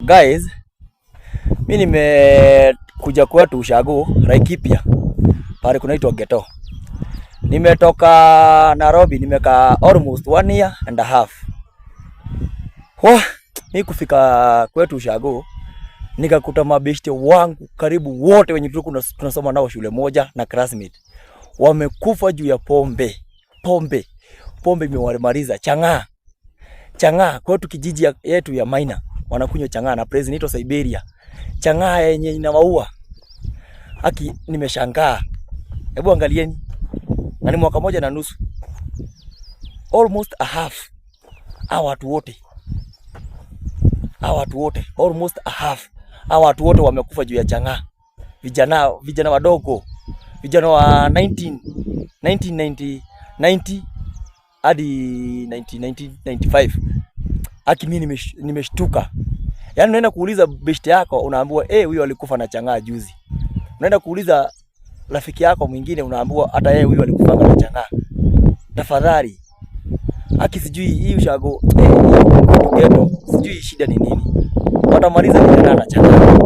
Guys, mi nimekuja kwetu ushago Laikipia, pale kunaitwa Ghetto. Nimetoka Nairobi, nimekaa almost one year and a half. Wah, mi kufika kwetu ushago nikakuta mabeshte wangu karibu wote wenye tulikuwa tunasoma nao shule moja na classmate wamekufa juu ya pombe. Pombe, pombe imewamaliza. Chang'aa, chang'aa kwetu kijiji yetu ya Maina wanakunywa chang'aa na place inaitwa Siberia. Chang'aa yenye ina maua. Aki, nimeshangaa. Hebu angalieni, na ni mwaka moja na nusu, almost a half. Hawa watu wote, hawa watu wote, almost a half, hawa watu wote wamekufa juu ya chang'aa. Vijana, vijana wadogo, vijana wa 19 1990 90 hadi 1995. Aki, mimi nimeshtuka. Yaani unaenda kuuliza beshte yako, unaambiwa, "Eh, huyo alikufa na chang'aa juzi." Unaenda kuuliza rafiki yako mwingine, unaambiwa hata yeye huyo alikufa na chang'aa. Tafadhali. Aki, sijui hii ushago, eh, hii ghetto, sijui shida ni nini. Watamaliza vijana na chang'aa.